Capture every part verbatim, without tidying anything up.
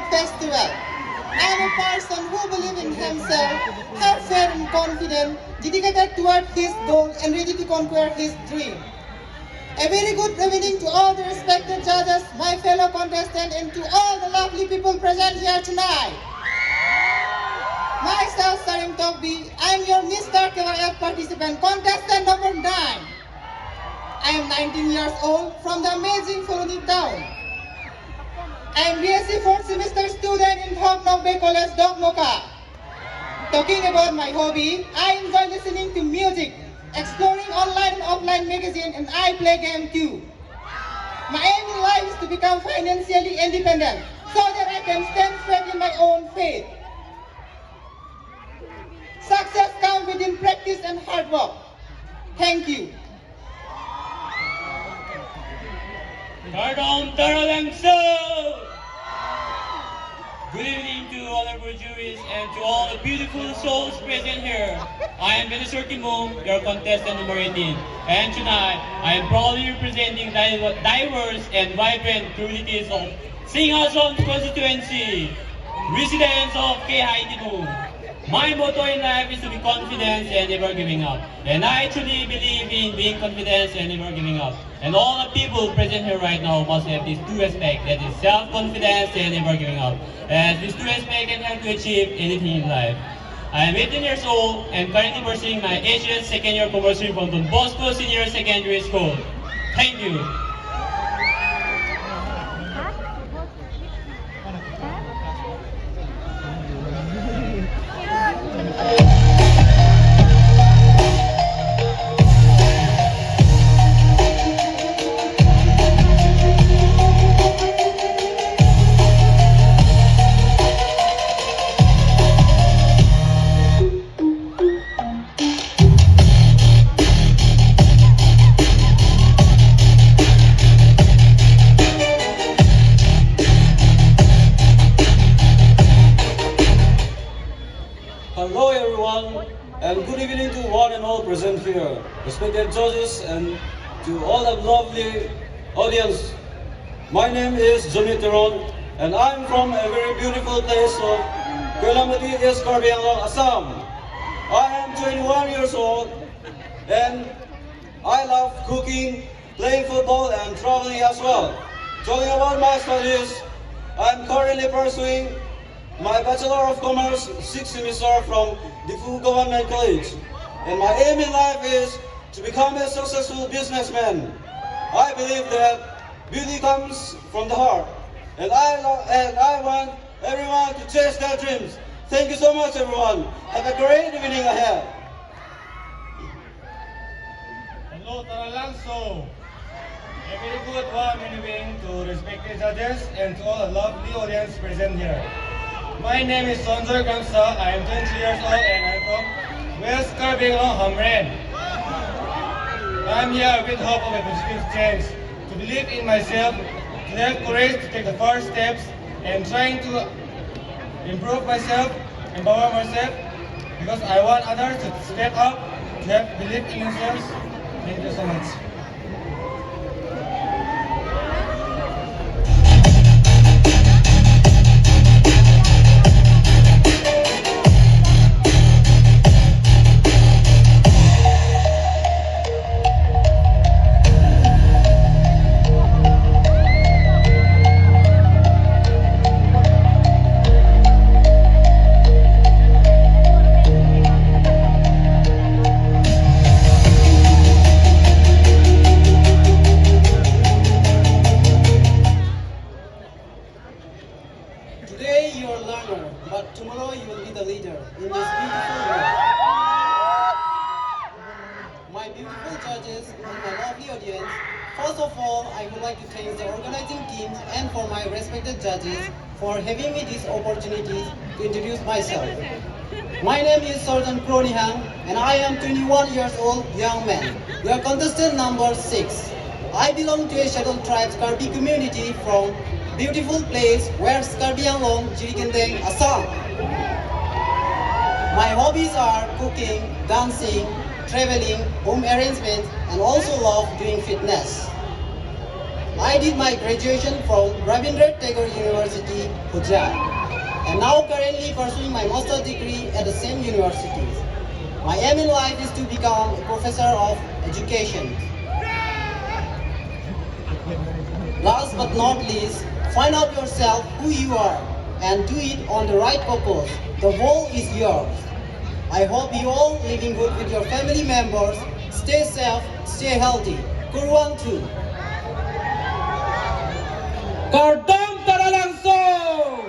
Festival. I am a person who believes in himself, have faith and confidence, dedicated toward his goal and ready to conquer his dream. A very good evening to all the respected judges, my fellow contestants, and to all the lovely people present here tonight. Myself, Sarim Tokbi, I am your Mister K Y F participant, contestant number nine. I am nineteen years old from the amazing Phuloni town. I am B S C fourth semester student in Phak Nokbe College, Dokmoka. Talking about my hobby, I enjoy listening to music, exploring online and offline magazine, and I play game too. My aim in life is to become financially independent so that I can stand firm in my own faith. Success comes within practice and hard work. Thank you. Kardom Taralangso! Good evening to honorable juries and to all the beautiful souls present here. I am Venusaur Timung, your contestant number eighteen. And tonight, I am proudly representing diver- diverse and vibrant communities of Singhason constituency, residents of K H I Timung. My motto in life is to be confident and never giving up. And I truly believe in being confident and never giving up. And all the people present here right now must have these two aspects, that is self-confidence and never giving up. As these two aspects can help you achieve anything in life. I am eighteen years old and currently pursuing my H S second year commerce stream from Don Bosco Senior Secondary School. Thank you. Hello everyone, and good evening to one and all present here, respected judges, and to all the lovely audience. My name is Johnny Teron, and I'm from a very beautiful place of Koilamati, East Karbi Anglong, Assam. I am twenty-one years old, and I love cooking, playing football, and traveling as well. Talking about my studies, I'm currently pursuing my Bachelor of Commerce sixth semester from Diphu Government College. And my aim in life is to become a successful businessman. I believe that beauty comes from the heart. And I, lo- and I want everyone to chase their dreams. Thank you so much, everyone. Have a great evening ahead. Hello, Taralangso. A very good warm evening to respected judges and to all the lovely audience present here. My name is Sanjoy Kramsa. I am twenty years old and I'm from West Karbi Anglong, Hamren. I'm here with hope of a positive change, to believe in myself, to have courage to take the first steps and trying to improve myself, empower myself, because I want others to step up, to have belief in themselves. Thank you so much. Today you are a learner, but tomorrow you will be the leader in this beautiful world. My beautiful judges and my lovely audience, first of all, I would like to thank the organizing teams and for my respected judges for having me this opportunity to introduce myself. My name is Sarjan Kronihang and I am twenty-one years old young man. Your contestant number six. I belong to a scheduled tribes Karbi community from beautiful place West Karbi Anglong, Jirikindeng, Assam. My hobbies are cooking, dancing, traveling, home arrangements, and also love doing fitness. I did my graduation from Rabindranath Tagore University, Hojai, and now currently pursuing my master's degree at the same university. My aim in life is to become a professor of education. Last but not least, find out yourself who you are and do it on the right purpose. The world is yours. I hope you all living good with your family members. Stay safe, stay healthy. Kurvangthu. Kardom Taralangso.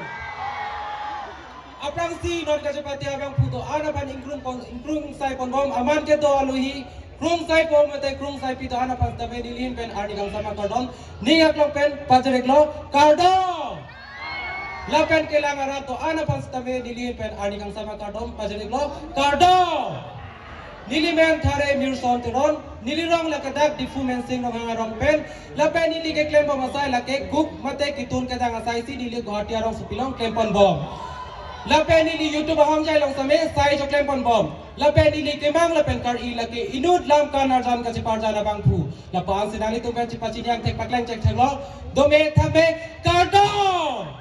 Aphrangsi non kachepate abangphu do-an aphan ingkrung pon, ingkrung sai ponbom, aman kedo aluhi, krung saipo mate krung saipi do-an aphan sitame nelihin pen arni kangsam akardom, ning aklong pen pajir-iklo, kardom. Lapen kelang arat do-an aphan sitame nelihin pen arni kangsam akardom pajir-iklo, kardom. Neli men Thare Mirson Teron, neli rong lake dak Diphu Mensing Ronghang arong pen, lapen neli keklembom asai lake guk mate kitun kedang asai si neli Guwahati arongsopi along klem ponbom. Lapen neli YouTube ahongjai along sitame sai cho klem ponbom. Lapen neli kemang lapen kar-i lake inut lam kan arjan kacheparjan abangphu. Lapu-an si nanglitum pen chepachini angthek pakleng chek theklo. Dome thame, kardom.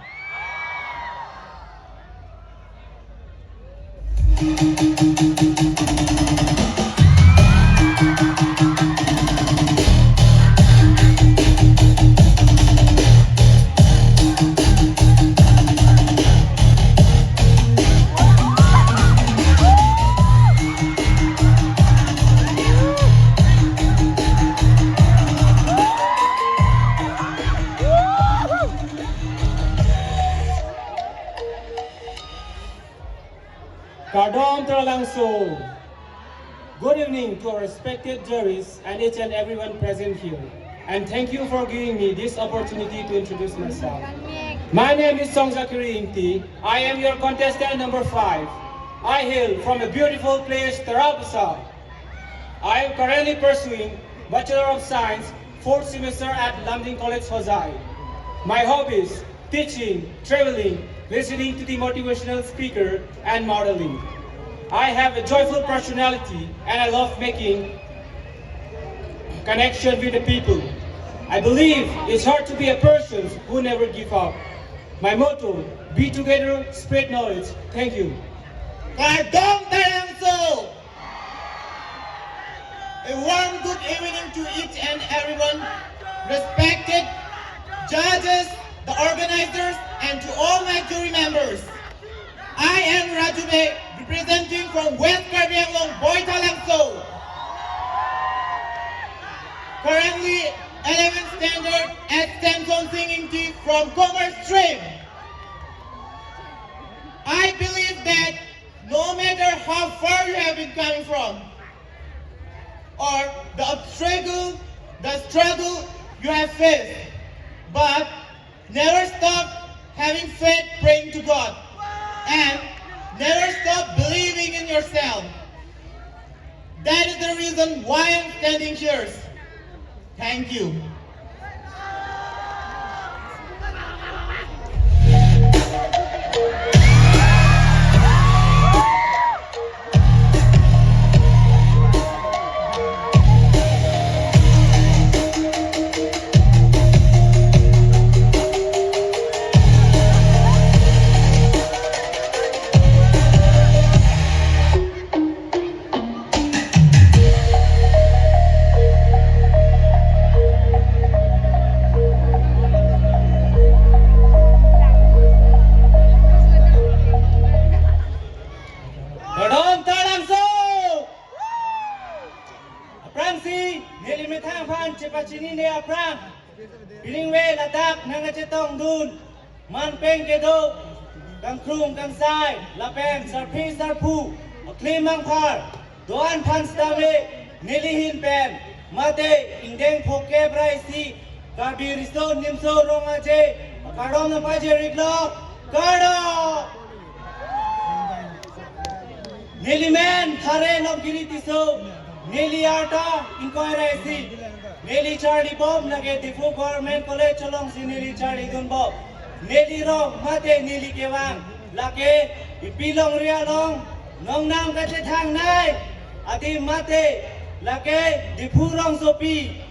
Kardom Taralangso. Good evening to our respected judges and each and everyone present here. And thank you for giving me this opportunity to introduce myself. My name is Songjakiri Ingti. I am your contestant number five. I hail from a beautiful place, Tarabasa. I am currently pursuing Bachelor of Science, fourth semester at Lumding College, Hojai. My hobbies: teaching, traveling, listening to the motivational speaker, and modeling. I have a joyful personality and I love making connection with the people. I believe it's hard to be a person who never give up. My motto: be together, spread knowledge. Thank you. Kardom Taralangso! A warm good evening to each and everyone, respected judges, the organizers, and to all my jury members. I am Raju Bey, representing from West Karbi Anglong, Baithalangso. Currently eleventh standard at Samson Singh Ingti from Commerce Stream. I believe that no matter how far you have been coming from, or the obstacle, the struggle you have faced, but never stop having faith, praying to God, and never stop believing in yourself. That is the reason why I'm standing here. Thank you. Kardom Taralangso! Aphrangsi neli methang aphan chepachinine aphrang, pining ave ladak nangkachetongdun manpeng kedo, kangkrung kangsai lapen sarpi sarpo, aklim angphar do-an aphan sitame nelihin pen mate ingdeng phongkep ra isi Karbi Riso Nimso Rong Aje akardom nangpajir-iklo, kardom. Neli men Thare Nokgiri Tisso, neli arta ingkoi ra isi. Neli charlibom lake Diphu Government College alongsi neli charlidunbom. Neli rong mate neli kevang lake Ipilongri along nongnam kachethangnei adim mate lake Diphu rongsopi.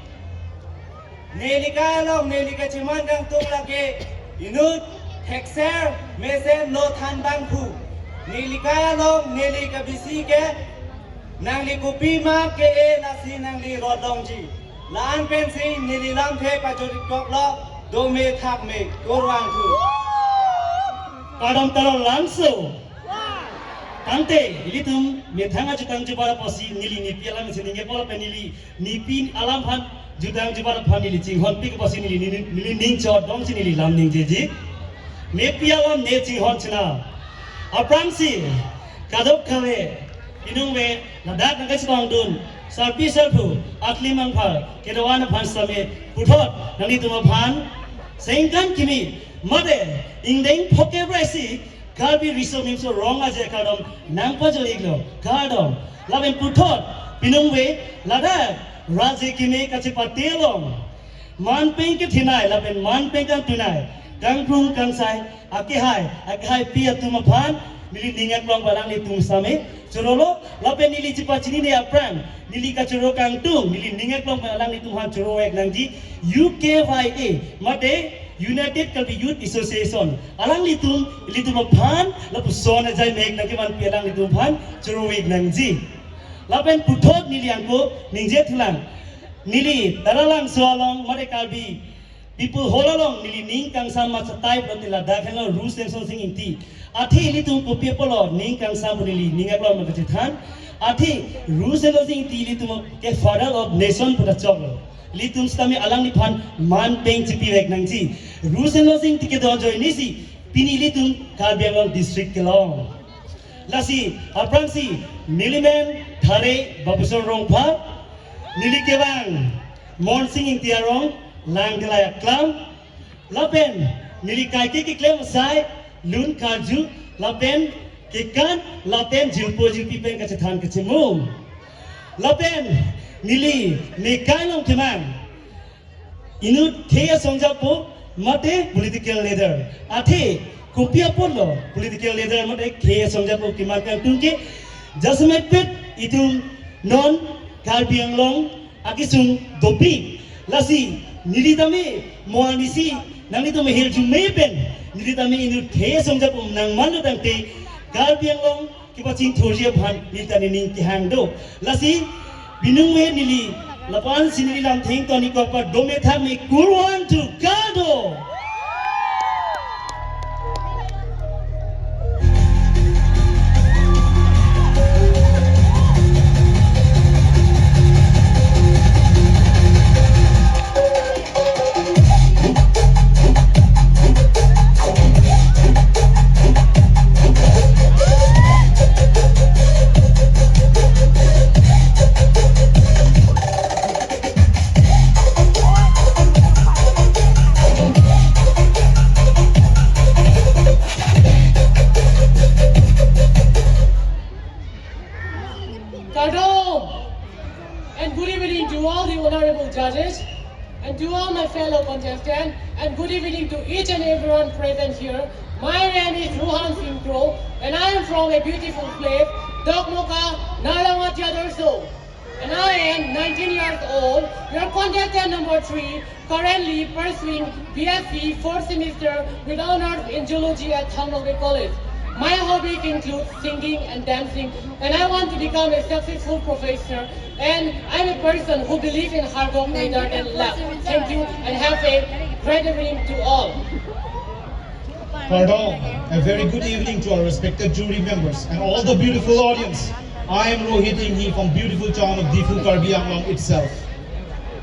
Neli akai along neli kachiman kangtung lake inut thekser mesen lo than bangphu. Neli akai along neli kabisi ke nangli kopi ma ke-e lasi nangli rot longji. La-an pensi neli lamthe pajut-ik koklo, dome thakme, kurvangthu. Kardom Teron Langso. Tangte, ilitum methang ajutang jubat apotsi neli nipi alam si ningje pulo pen neli nipi alam aphan jutang jubat aphan neli chinghonpik apotsi neli, neli, neli ning chodongsi neli lam ningjeji. Nipi alam ne chinghon chenam. Aphrangsi, kadokave, inutvet, ladak nangkachetongdun, sarpi sarpo, akli mangphar, kedoan aphan sitame, puthot, nanglitum aphan, sengkan kimi, mate, ingdeng phoke braisi, Karbi Riso Nimso Rong Aje kardom nangpajor-iklo, kardom. Lapen puthot, inutvet, ladak, raje kimi kachepate along. Manpeng kethenei, lapen manpeng kangtunei, kangkrung kangsai, akehai, akehaipi atum aphan, neli ning aklong pen alanglitum sitame, chorolo, lapen neli chepachinine aphrang, neli kachoro kangtung, neli ning aklong pen alanglitum aphan choro-ik nangji, U K Y A, mate, United Karbi Youth Association, alanglitum, ilitum aphan, lapuson ajai mek nangkevanpi alanglitum aphan, choro-ik nangji. Lapen puthot neli angko, ningje thulang. Neli, Teron Langso along, mate Karbi People Hall along, neli ning kangsam machatai pulote ladak henlo Ru Semsonsing Ingti. Athe ilitum kopi apotlo ning kangsam pu neli ning aklong pen kachethan. Athe Ru Semsonsing Ingti ilitum ke Father of Nation puta choklo. Ilitum sitame alangliphan manpeng chipi-ik nangji. Ru Semsonsing Ingti kedo ajoinesi pini ilitum Karbi Anglong district kelong. Lasi, aphrangsi, nelimen Thare Babuson Rongphar, neli kevang Monsing Ingti arong, Langdelai aklam, lapen, neli kaike keklem asai, lun karju, lapen, kekan, lapen, jirpo jirpi pen kachethan kachemung. Lapen, neli, nekai along kemang, inut khei asong japo, mate political leader. Athe, kopi apotlo political leader mate khei asong japo keman kangtung ke, jasemet pet itum non Karbi Anglong akesung dopik. Lasi, neli tame, mo anisi, nanglitum hirjume pen, neli tame inut khei asong japo nangmanlo tangte, Karbi Anglong kepachingthurji aphan neli ta nening kehang do. Lasi, inutvet neli, lapu-an si neli lam thengton-ik kok pa dome thakme kurvangthu, kardom. Kardom! And good evening to all the honorable judges and to all my fellow contestants, and good evening to each and everyone present here. My name is Ruhan Singh Kro, and I am from a beautiful place, Dokmoka, Narlangwa Tiadorso. And I am nineteen years old, your contestant number three, currently pursuing B S C fourth semester with honors in geology at Thanlokek College. My hobbies include singing and dancing, and I want to become a successful professor. And I'm a person who believes in hard work rather than luck. Thank you, and have a great evening to all. Kardom, a very good evening to our respected jury members and all the beautiful audience. I am Rohit Inghi from beautiful town of Diphu, Karbi Anglong itself.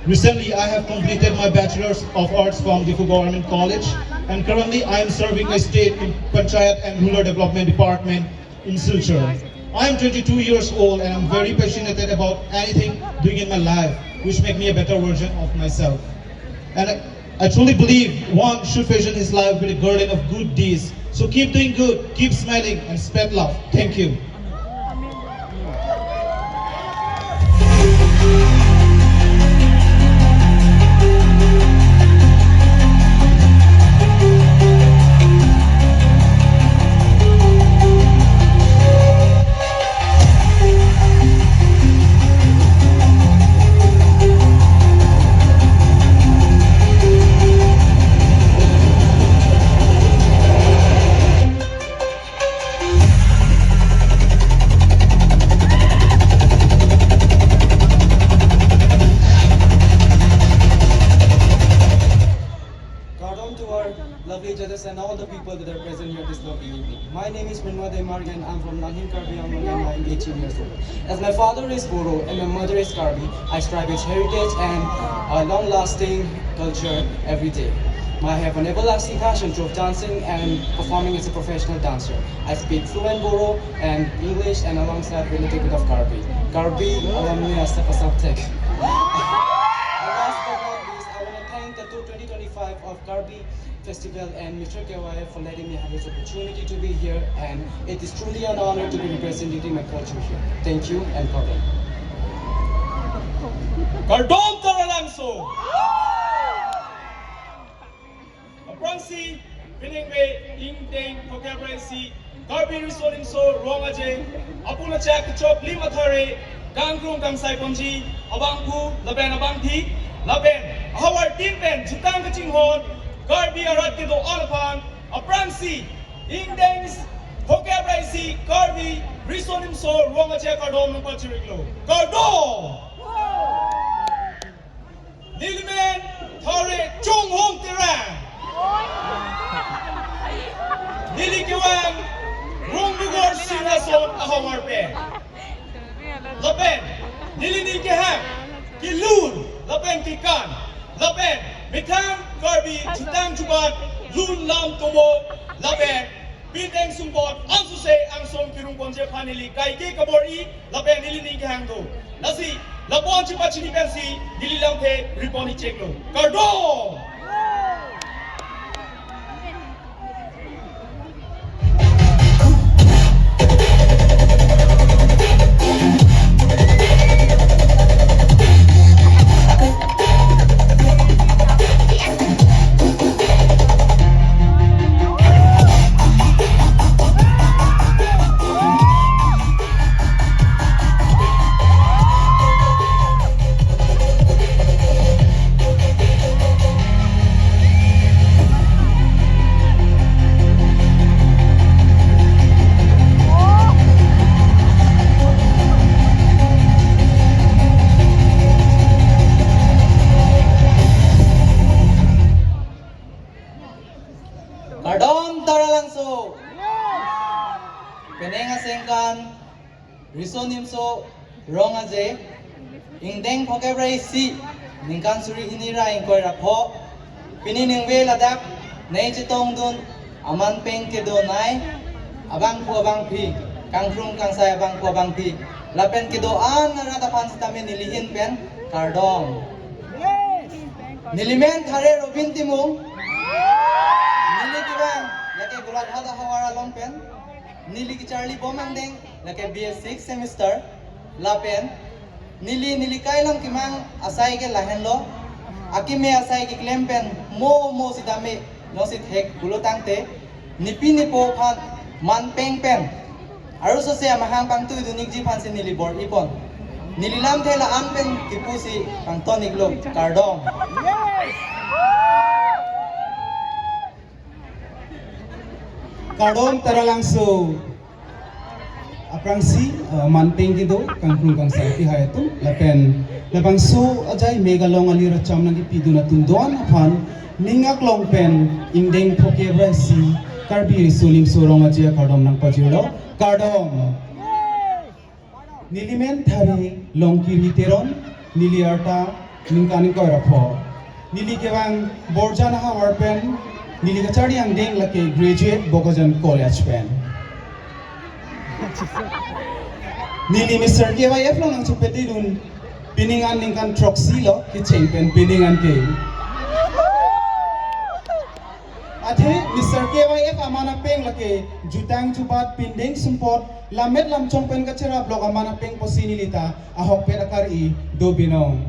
Recently, I have completed my Bachelor's of Arts from Diphu Government College, and currently I am serving my state in Panchayat and Rural Development Department in Silchar. I am twenty-two years old and I'm very passionate about anything doing in my life, which make me a better version of myself. And I, I truly believe one should fashion his life with a garland of good deeds. So keep doing good, keep smiling, and spread love. Thank you. People that are present here this lovely evening. My name is Mrinmoy Deimar and I'm from Langhin, Karbi Anglong, and I'm eighteen years old. As my father is Boro and my mother is Karbi, I strive with heritage and a long-lasting culture every day. I have an everlasting passion of dancing and performing as a professional dancer. I speak fluent Boro and English and alongside with a little bit of Karbi. Karbi alumni asap asap tek. Last but not least, I want to thank the two twenty twenty-five of Karbi Festival and Mister K Y F for letting me have this opportunity to be here, and it is truly an honor to be representing my culture here. Thank you and kardom. Kardom Taralangso. Aphrangsi, piningve ingdeng phokep ra isi, Karbi Riso Nimso Rong Aje, apun achak kechok lim athare, kangkrung kangsai ponji, abangphu, lapen abangphi, lapen, ahavar tin pen, jutang kachinghon, Karbi arat kedo-an aphan, aphrangsi, ingdeng phokep ra isi, Karbi Riso Nimso Rong Aje kardom nangpachiriklo. Kardom! Nelimen Thare Chonghong Terang. Neli kevang Rongdugor Singhason ahavar pen. Lapen, neli ning kehang, kelun, lapen kekan, lapen, methang Karbi jutang jubat, lun lam tomo, lapen, pindeng sumpot, ansose angsong kirung ponji aphan neli kaike kabor-i, lapen neli ning kehang do. Lasi, lapu-an chepachini pensi, neli lamthe ripon-i cheklo. Kardom! Kardom Taralangso. Penang asengkan, Riso Nimso Rong Aje, ingdeng phokep ra isi, ningkan suri hini ra ingkoi ra pho, pini ningve ladak, nei chetongdun, aman peng kedonei, abangphu abangphi, kangkrung kangsai abangphu abangphi, lapen kedo-an arat aphan sitame neli ahin pen, kardom. Nelimen Thare Robin Timung, neli kevang, lake Golaghat ahavar along pen, neli kecharli bom angdeng, lake B A six semester, lapen, neli, neli kai along kemang asai ke lahenlo, akeme asai keklem pen, mo, mo sitame, no si thek, pulo tangte, nepi nepo aphan, man peng pen, arusose amahang pangtui dun-ikji aphansi neli bor-i pon. Neli lamthe la-an pen kipusi pangton-iklo, kardom. Kardom Taralangso. Aphrangsi, eh, man peng kedo, kangkrung kangsai aphi hai atum, lapen, labangso ajai Meghalaya alir acham nangkepidun atum do-an aphan, ning aklong pen, ingdeng phokep ra isi, Karbi Riso Nimso Rong Aje kardom nangpajirlo, kardom. Nelimen Thare Longkiri Teron, neli arta ningkan ingkoi ra pho. Neli kevang Borjan ahavar pen, neli kacharli angdeng lake graduate Bokajan College pen. Neli Mister K Y F along nangchepedidun, pining an ningkan throksi lo, kecheng pen pining an ke. Athe Mister K Y F aman apeng lake jutang jubat pindeng sumpot lammet lamchong pen kachera block aman apeng pusi neli ta ahokpet akar-i do binong.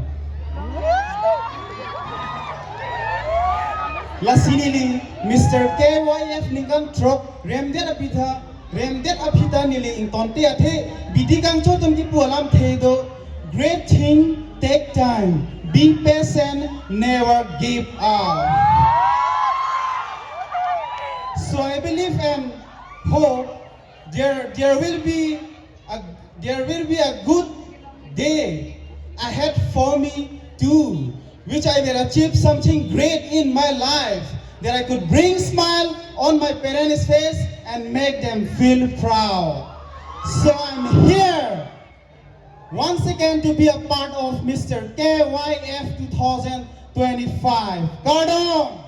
Lasi neli Mister K Y F ningkan throk remdet aphi ta Remdet aphi ta neli ingtonte athe bidi kangcho atum kipu alamthe do. Great thing take time. Be patient, never give up. So I believe and hope there, there will be a, there will be a good day ahead for me too, which I will achieve something great in my life, that I could bring smile on my parents' face and make them feel proud. So I'm here once again to be a part of Mister K Y F two thousand twenty-five. Kardom!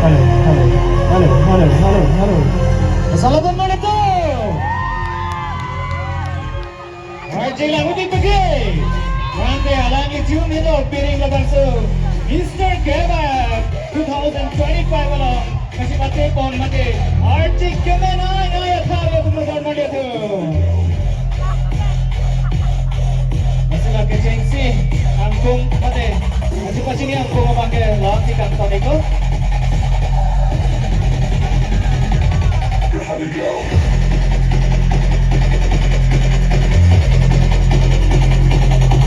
Hello, hello, hello, hello, hello, hello. Salamat malam. Arje lang udik bagi. Rante alang ijum hino piring labangso Mister K Y F two thousand twenty-five along kasi pate pon mate arje kemen ai ai atha lo kumlo pon mate tu. Masih lagi gengsi angkung mate. Masih pacini angkung abang ke lagi kang toniko.